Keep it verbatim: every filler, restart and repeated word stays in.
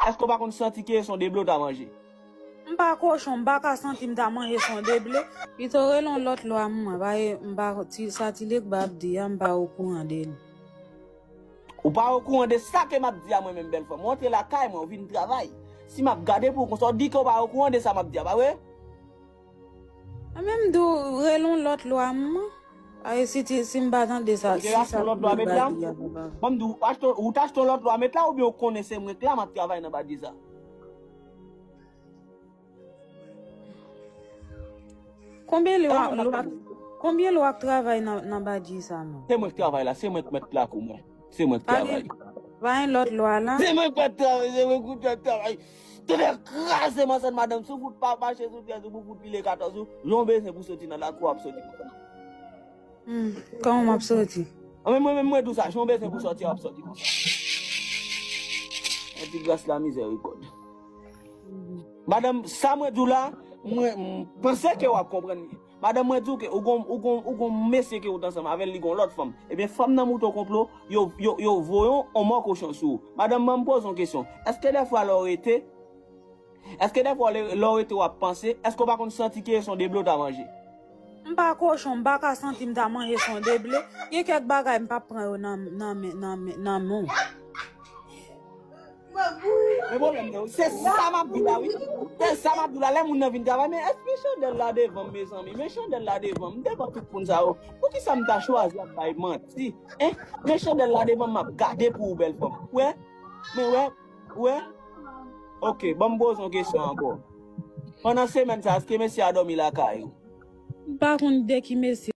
Èske w pa konn santi ke se yon deble w ta manje? M pa kochon, m pa ka santi m ta manje se yon deble. Pito rele yon lòt lwa, mwen, pa e, m pa, ti, sa ti Legba ap di a, m pa okouran de li. Ou pa okouran de sa ke m ap di a mwen menm, bèl fanm. Ou antre lakay mwen, ou vin travay. Si m ap gade pou ou konsa, ou di ke ou pa okouran de sa m ap di a, pa vre? Mwen menm di w rele yon lòt lwa, mwen. Ay, si ti, si m pa tande sa, si sa lòt lwa met la? Bon, m di w, achte, ou t achte yon lòt lwa met la, oubyen ou konnen se mwen k la, m ap travay nan badji sa? Konbyen lwa, lwa, konbyen lwa k travay nan, nan badji sa, non? Se mwen k travay la, se mwen k mèt lakou mwen. Se mwen k travay. Pa gen lòt lwa la? Se mwen k mèt travay, se mwen k mèt travay. Tonnè kraze manzè madanm, si w fout pa mache sou trèz ou, pou fout pile katòz ou, jan w bezwen pou soti nan lakou w ap soti. Hmm, kòman m ap soti? Mwen, mwen, mwen, mwen di w sa, jan w bezwen pou soti, w ap soti. Yon ti gras la mizèrikòd. Madanm, sa mwen di w la, mwen, m panse ke w ap konprann li. Madanm, mwen di w ke ou gon, ou gon, ou gon mesye ke ou t ansanm avè l, li gon lòt fanm. Ebyen, fanm nan mouton konplo, yo, yo, yo voye yon mò kochon sou ou. Madanm, ban m poze yon kesyon. Èske dèfwa lè w rete, èske dèfwa lè, lè w rete w ap panse, èske w pa konn santi ke se yon deble w ta manje? M pa kochon, m pa ka santi m ta manje se yon deble. Gen kèk bagay m p ap pran yo nan, nan, men, nan, men, nan men w. Men pwoblèm nan, se sa m ap di la, wi. Se sa m ap di la, lè moun nan vin travay, men èske chandèl la devan m, mezanmi? Men chandèl la devan m, m devan tout moun sa yo. Poukisa m ta chwazi ap bay manti? Hein? Men chandèl la devan m, m ap gade pou ou, bèl fanm. Wè? Men wè? Wè? Ok, ban m poze yon kesyon ankò. Pandan semèn sa, èske mesye a dòmi lakay ou? M pa konn de ki mesye.